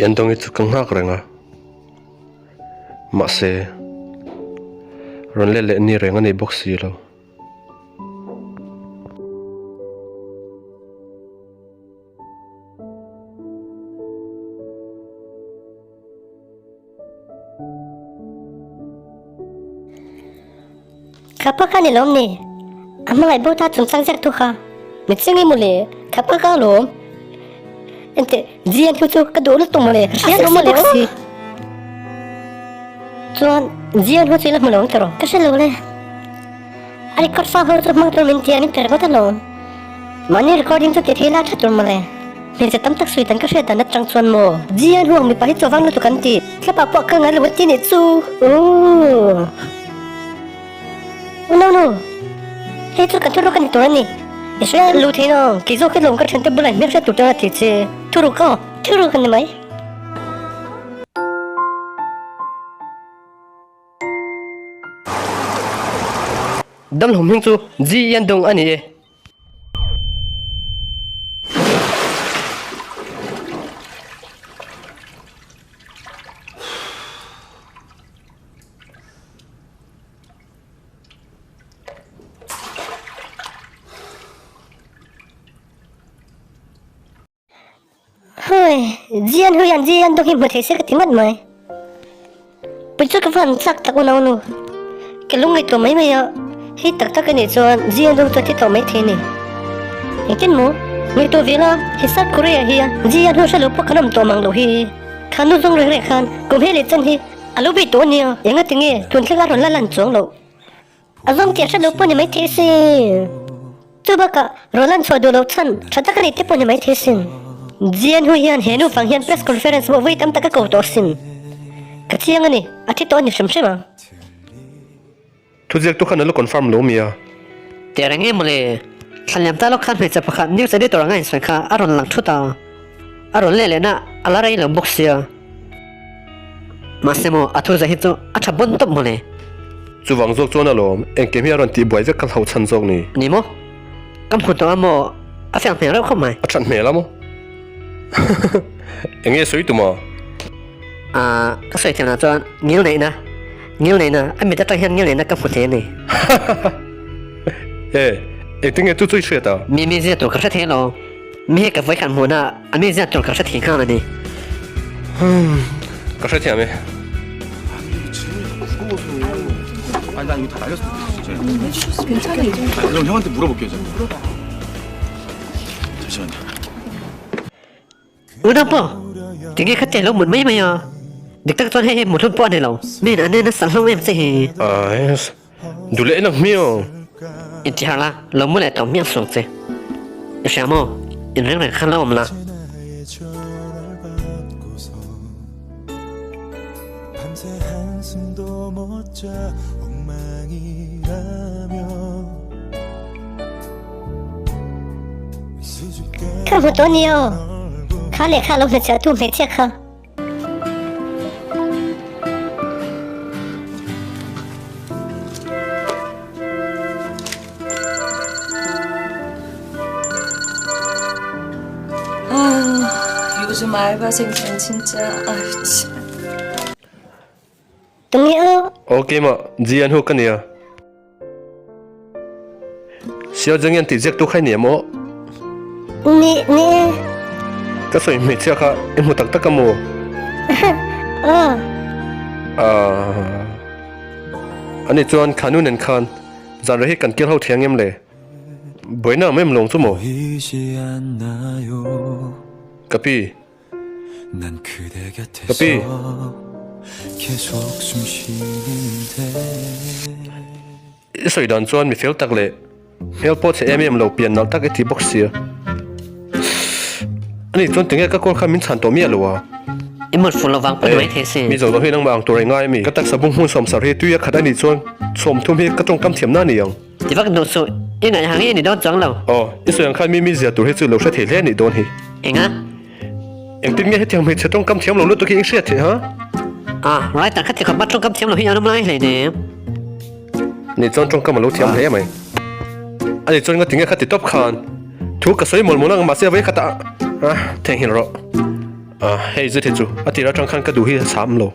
Yandawngi chu ka nghak reng a, mahse rawn let leh ni reng a ni bawk si lo. Khapa kha ni lawm ni? A hmangaih bo ta chungchang ziak tu kha mi chiang emaw le? Khapa kha alawm. Enteh, Jian thu chu ka duh lutuk mawle, ka hria lo mawle aw. Chuan Jian hu chu i la hmu lo ang tiraw? Ka hre lo le. A record file ho chu hmang tur min ti a, min pe ringawt alawm. Mahni recording chu ti thei la tha tur mawle. Hmeichhe tam tak sawi dan ka hriat dan atang chuan maw? Jian huang mipa hi chawvang lutuk an ti. Thlapa pawh ka ngai lo a ti nih chu. Ooh. U no no. Hei chu kan thuruk a ni tur a ni. I hria lu thei no. Kei zawk hi lawm ka thiante bulah hmel hriat tur chuan a ti che. Thuruk aw. Thuruk a ni mai. Damhlawm hming chu Ji Yandong a ni e. Hoi, Jian hu hian Jian dawk hi hmu thei se ka ti ngawt mai. Pui chu ka va han chak tak unau nu. Ka lung ngaihtuah mai mai a, hei tak tak a nih chuan Jian dawk chu a thi tawh mai thei a ni. Engtin maw? Ngaihtuah ve la, he South Korea hi a Jian hu hre lo pawh kan awm tawh mang loh hi. Kha nu zawng reng reng khan kum hei leh chan hi a lo bei tawh a nia, engati nge tun thleng a rawn la lan chuang loh. A zawng tih a hre lo pawh ni mai thei sin. Chu bakah Roland chhuah duh loh chhan tha tak a nih te pawh ni mai thei sin. Jian Hui hian he nu vang hian press conference pawh vawi tam tak a ko tawh sin. Ka chiang a ni, a thi tawh a ni hrim hrim ang. Thuziak tu khan a lo confirm lo mi a. Teh reng em mawle, Thlaliam ta lawk khan hmeichhe pakhat news editor anga insawi kha a rawn lang thut a, a rawn leh lehna a la rei lo bawk sia. Mahse maw a thu zah hi chu a tha bawn tawp mawle. Chuvang zawk chuan alawm, engkim hi a rawn tihbuai vek ka hlau chhan zawk ni. Ni maw? Ka hmu tawh a maw? A fiang hmel reuh khawp mai. A that hmel a maw? Eng nge sawi tum a? Aaa, ka sawi thiam lah chuan ngil neihna, ngil neihna, a mit atang hian ngil neihna ka hmu thei a ni. E, engtin nge chu chu i hriat a? Mi mizia tur ka hre thei lo. Mi hi ka vawikhat hmuhna a mizia tur ka hre thei nghal a ni. Ka hre thiam e. Unau pawh, tinge kha che lo mut mai mai a? Dik tak chuan hei hi mut hun pawh a ni lo. Min an en a salhlawm em che hi. Aih. Duh leh nak hmiang. Intihar la, lo mu leh tawh hmiang suang che. I hria maw? In reng reng khan lo awm la. Ka hmu tawh nia aw. Kha lehkha lo hmeichhia tu hmeichhia kha. 요즘 알바생들은 진짜 아유 참. Tunge aw? Aw keimah Jian hu ka nia. Sial zeng hian tih ziak tu kha i ni em aw? Ni, ni e. Ka sawi hmeichhia kha i hmu tak tak a maw? Aw. Aaa. Ani chuan kha nu nen khan zan rei hi kan kil ho thiang em le? Buaina ang em lawng chu maw? Ka pi. Ka pi. I sawi dan chuan mi fel tak leh hmel pawh chhe em em lo pian nalh tak i ti bawk sia. Ani chuan tinge ka call kha min chhan tawh miah lo a. I mut fur lo vang pawh ni mai thei sin. Mi zawh zawh hi nangmah ang tur i ngai ami? Ka taksa bung hmun sawmsar hi tui a khat a nih chuan 30 hi ka tawngkam thiamna a ni ang. Ti vak duh suh, i ngaih ang i ni dawn chuang lo. Aw, i sawi ang khan mi mizia tur hi chu lo hre thei hle a nih dawn hi. Enga? Engtin nge hetiang hmeichhe tawngkam thiam lo lutuk hi i hriat theih ha? A, writer kha ti khawp a tawngkam thiam lo hi an awm lai hle nem. Ni chuan tawngkam a lo thiam hle mai. Ani chuan nga tinge kha ti tawp khan thu ka sawi mawlh mawlh ang mahse a vei khatah a theihnghilh rawh. A, hei zet hi chu a tir atang khan ka duh hi a cham lo.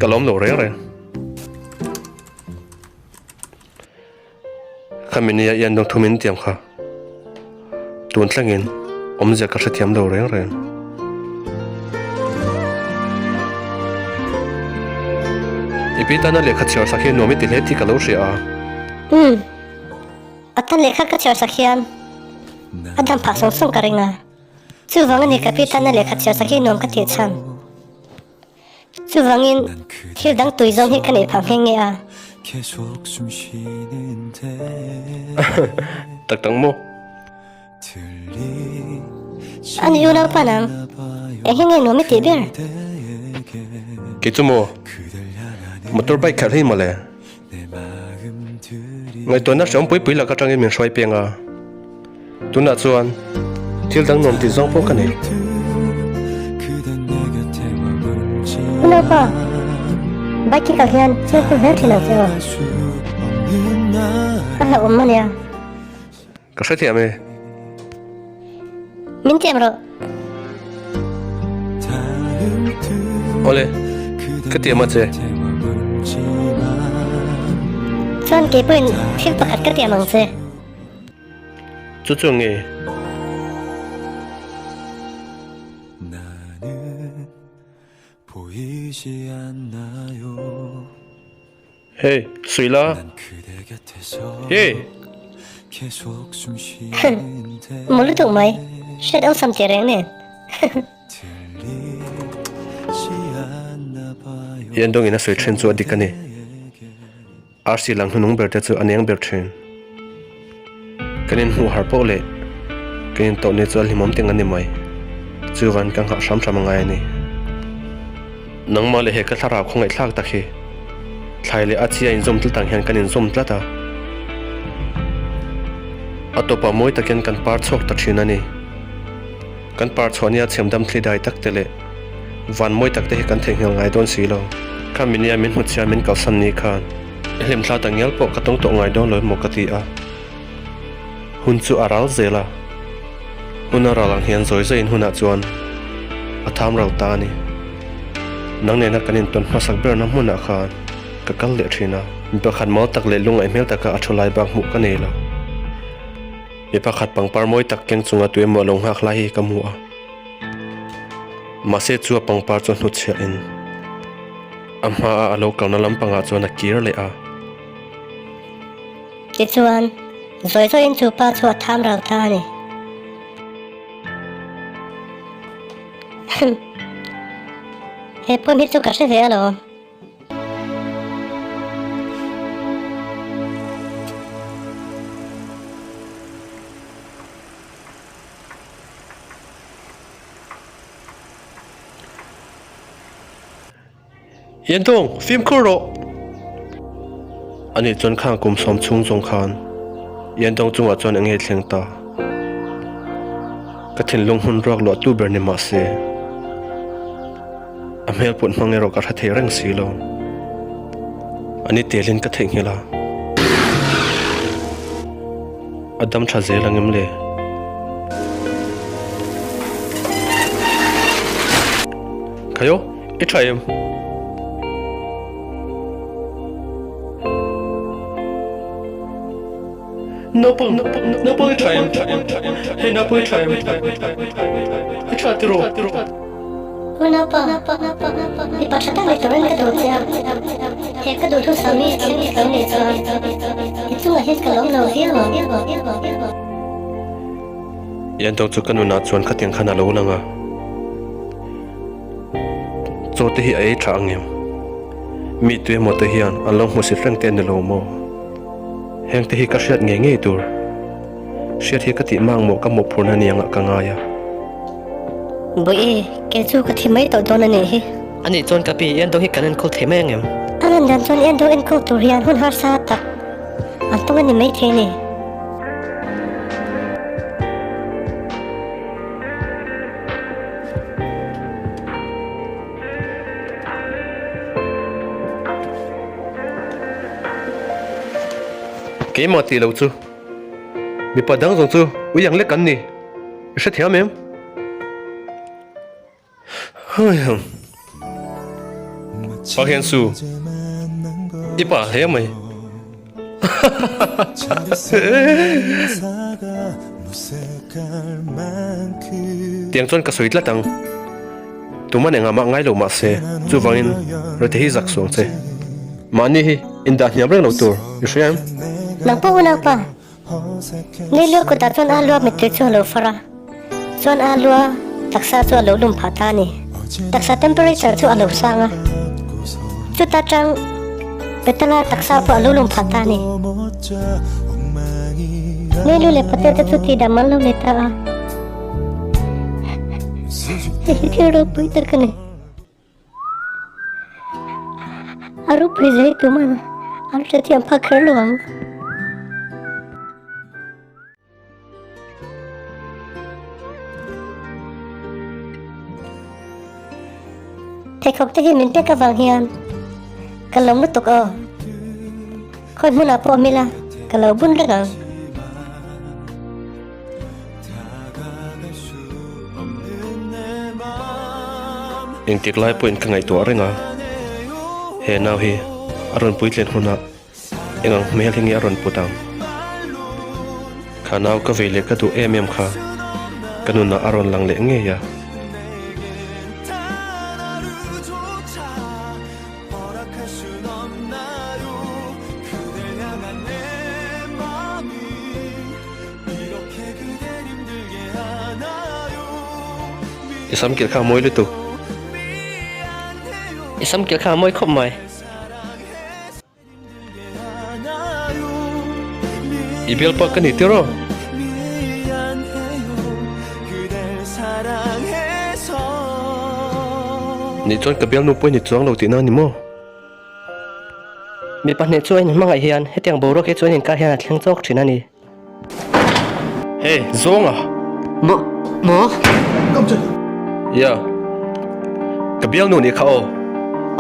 Ka lawm lo reng reng. Khami nia i an dawng thumin tiam kha. Tun thlengin awmzia ka hrethiam lo reng reng. I pi tana lehkha chhiar sak hi nuam i ti hle tih ka lo hria a. Umm. A tan lehkha ka chhiar sak hian a dam phah sawng sawng ka ring a. Chuvang a ni ka pi tana lehkha chhiar sak hi nuam ka tih chhan. Chuvangin thil dang tui zawng hi ka neih phah nghe nghe a. Tak tak maw? A ni unaupa nang, eng hi nge nuam i tih ber? Kei chu maw? Motor bike khalh hi mawle. Ngaihtuahna hreawm pui pui lak atangin min hruai peng a, tunah chuan thil dang nuam tih zawng pawh ka nei. Unaupa, bike hi kal hian fimkhur hle thin ang che aw. A hlauhawm ania. Ka hrethiam e. Min tiam rawh. Awle, ka tiam a che. Chuan kei pawhin thil pakhat ka tiam ang che. Chu chu nge? Hey, sawi la. Hey! Maw lutuk mai, hriat awlsam teh reng nen. I an dawngin a sawi then chu a dik a ni. Arsi lang hnunung ber te chu a neng ber thin. Kan inhmuh har poh leh kan intawh ni chu a hlimawm teng a ni mai. Chuvan ka nghah hram hram a ngai a ni. Nangmah leh he ka thlarau khawngaihthlak tak hi thlai leh a chi a inzawm tlat ang hian kan inzawm tlat a. A tawpah mawi takin kan par chhuak ta thin a ni. Kan par chhuah nia chhemdam thli dai tak te leh van mawi tak te hi kan theihnghilh ngai dawn si lo. Kha minia min hmuchhia min kalsan ni khan i hlimthla ta ngial pawh ka tawng tawh ngai dawn lo emaw ka ti a. Hun chu a ral zel a, hun a ral ang hian zawi zawiin hunah chuan a tham ral ta a ni. Nang nena kan intawn hmasak berna hmunah khan ka kal leh thin a, mi pakhat mawl tak leh lungaih hmel taka a thu lai bak hmuh ka nei lo. Mi pakhat pangpar mawi tak keng chunga tu emaw a lo nghak lai hi ka hmu a, mahse chu a pangpar chu hnutchhiahin a hmaa a lo kalna lampangah chuan a kir leh a. Tichuan, zawi zawiin chu pa chu a tham ral ta a ni. He pawn hi chu ka hre ve alawm. Yendong, fimkhur rawh! Ani chuan khang kum sawm chhung zawng khan Yendong chungah chuan eng nge thleng ta? Ka thinlung hmun ruak luah tu ber ni mah se, a hmel put hmang erawh ka hre thei reng si lo. Ani telin ka theihnghilh a, a dam tha zel ang em le? Khayo, i tha em? Naupang, naupang i tha em? Hei naupang i tha em? I tha tiraw? U naupang, mipa tha tak leh turin ka duh che a, he ka duh thusam hi thleng dik lo nih chuan i chungah hian ka lawm lo viau ang. Liantawk chu ka nunah chuan khatiang khan a lo lang a. Chaw te hi a ei tha ang em? Mi tu emaw te hian an lo hmusit reng te a ni lo maw? Heng te hi ka hriat ngei ngei tur. Hriat hi ka tih mang maw ka mawhphurna ni angah ka ngai a. Bawihi, kei chu ka thi mai tawh dawn a nih hi. Anih chuan ka pi, Iandawng hi kan enkawl thei mai ang em? A lan dan chuan Iandawng enkawl tur hian hun harsa tak an tawng a ni maithei a ni. Keimah tih lo chu mipa dang zawng chu ui ang lek an ni, i hrethiam em? Park Hyun Soo, i pa hle mai. Tiang chuan ka sawi tlat ang. Tuman engah mah ngai lo mah se, chuvangin rete hi zak suang che. Mahni hi indah hniam reng lo tur i hria em? Nang pawh unaupa, Neilua kutah chuan a lua mittui chu a lo far a, chuan a lua taksa chu a lo lum phah ta a ni. Taksa temperature chu a lo sang a, chuta tang Petala taksa pawh a lo lum phah ta a ni. Neilu leh Patel te chu tihdam an lo nei ta a, hei hi thil ropui tak a ni. A ropui zai tuman an hrethiam phak kher lo ang. Pheikhawk te hi min pek avang hian ka lawm lutuk aw. Khawi hmunah pawh awm ila ka lo bun reng ang. Engtik lai pawhin ka ngaihtuah reng a, he nau hi a rawn puitlin hunah Eng ang hmel hi nge a rawn put ang? Kha nau ka vei leh ka duh em em kha ka nunah a rawn lang leh ngei a. I sam kilh kha a mawi lutuk. I sam kilh kha a mawi khawp mai. I bialpa ka ni tir aw. Nih chuan ka bialnu pawh i ni chuang lo tihna a ni maw? Mi pahnih chu a inhmangaih hian hetiang boruak hi chu an inkar hian a thleng chawk thin a ni. Hey, zawnga! Maw? Maw? Ya, ka bialnu nih kha aw,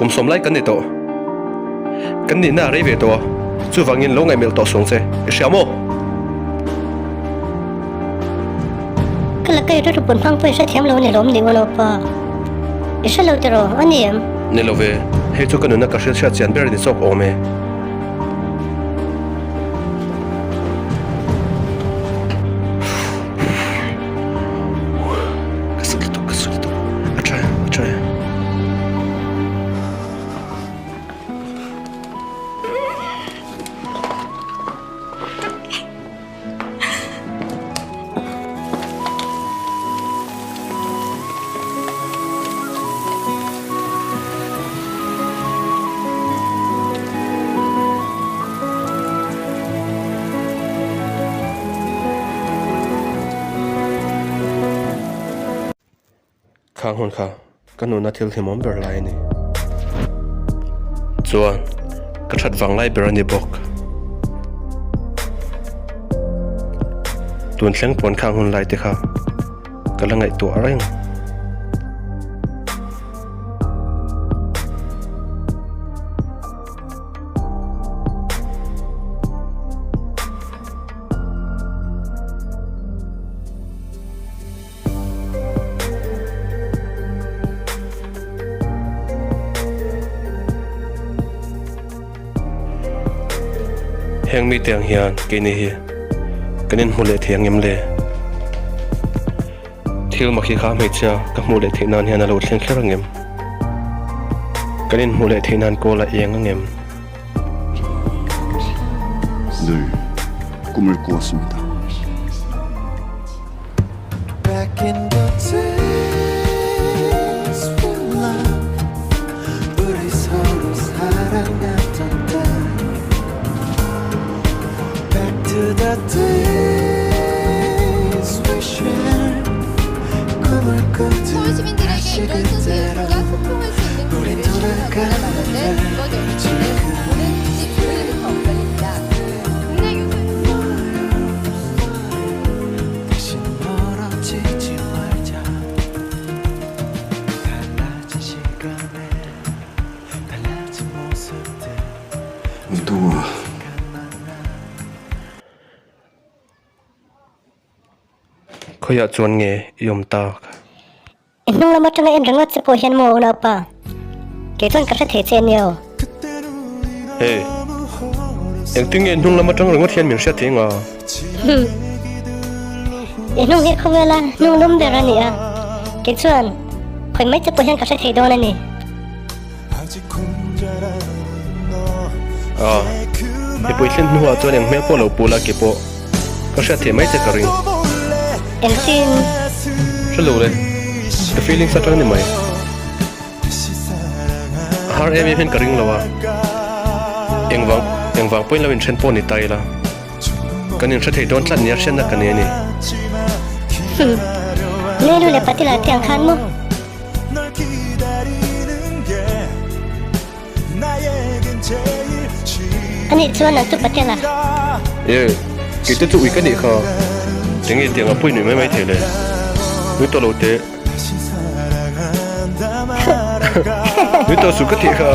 kum sawm lai kan ni tawh. Kan nihna a rei ve tawh a, chuvangin lo ngaihmelh tawh suang che, i hria maw? Ka la kai rilru pun hmang pawh i hrethiam lo a ni lawm ni Unopa? I hre lo tiraw, a ni em? Ni lo ve, hei chu ka nuna ka hrilhhriat chian ber a ni chawk awm e. Ka sut lutuk, ka sut lutuk. A tha e, a tha e. Khang hun kha ka nuna thil hlimawm ber lai a ni. Chuan ka that vang lai ber a ni bawk. Tun thleng pawn khang hun lai te kha ka la ngaihtuah reng. Heng mite ang hian keini hi kan inhmu leh thei ang em le? Thil mak hi kha hmeichhia ka hmuh leh theih nan hian a lo thleng kher ang em? Kan inhmuh leh theih nan kawl a eng ang em? 늘 꿈을 꾸었습니다. 서울 시민들에게 이런 순수 예술과 소통할 수 있는 기회를 제공하고자 마련된 이번 연수는 오는 29일부터 열립니다. 국내 유수 운동아. Khawiah chuan nge i awm tak? I hnung lam atanga en ringawt che pawh hian maw unaupa? Kei chuan ka hre thei che ania aw. Hey, engtin nge hnung lam atang ringawt hian min hriat thei nga? Hum. I hnung hi khawvela hnung lum ber a ni a, kei chuan khawi mai che pawh hian ka hre thei dawn a ni. A, i puitlin hnuah chuan eng hmel pawh lo pu la ke pawh ka hriat thei mai che ka ring. Engtin? Hre lo le, ka feelings atang ni mai. A har em em hian ka ring lo a, engvang engvang pawhin lo inthen pawh ni ta ila, kan inhre thei dawn tlat nia hriatna ka nei a ni. Hum, Nelu leh Patila te ang khan maw? Anih chuan nang chu Patel a? E, kei te chu ui ka nih kha. Enge tiang a pawi nui mai mai thei le? Nui tawh lo teh. Nui tawh suh ka tih kha.